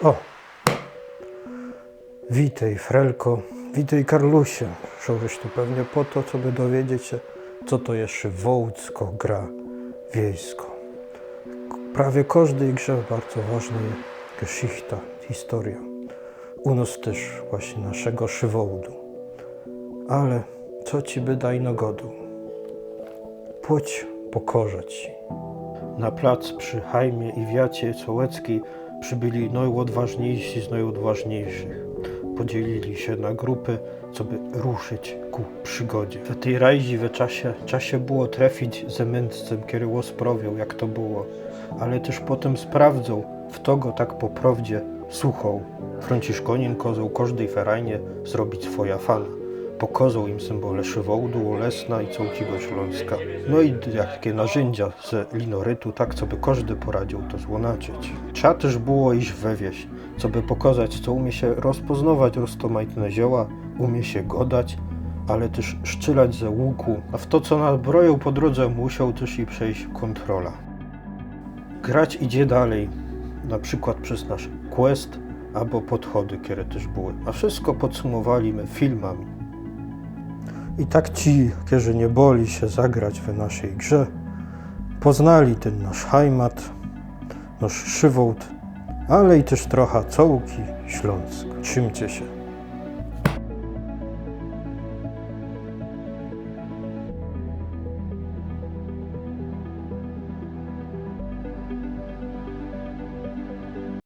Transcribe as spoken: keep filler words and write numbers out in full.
O! Witej, Frelko, witej, Karlusie. Szedłeś tu pewnie po to, co by dowiedzieć się, co to jest szywołdzko gra wiejsko. Prawie kożdej grze bardzo ważna jest geschichta, historia. U nos tyż właśnie naszego szywołdu. Ale co ci by dajno godoł? Płeć pokorzę ci. Na plac przi hajmie i wiacie sołeckij przybyli nojodważniejsi z nojodważniejszych. Podzielili sie na grupy, co by ruszyć ku przygodzie. W tyj rajzi we czasie, czasie było trefić ze myncym, kery ôsprŏwioł, jak to było, ale tyż potym sprawdzōł, fto go tak po prŏwdzie suchoł. Frōnciszkōnin kozoł kożdej ferajnie zrobić swoja fana. Pokozoł im symbole szywołdu, Olesna i cołkigo Ślōnska. No i jakie narzyndzia z linorytu, tak co by kożdy poradzioł to złōnaczyć. Trza tyż było iś we wieś, co by pokozać, co umie sie rozpoznować roztōmajtne zioła, umie sie godać, ale tyż szczylać ze łuku. A w to, co nabrojoł po drodze, musioł tyż i przejś kōntrola. Grać idzie dalej, na przikłŏd przez nasz quest abo podchody, kere tyż były. A wszystko podsumowali my filmami. I tak ci, kerzy niy boli sie zagrać we naszyj grze, poznali tyn nasz hajmat, nasz szywołd, ale i tyż trocha cołki Ślōnsk. Trzimcie sie.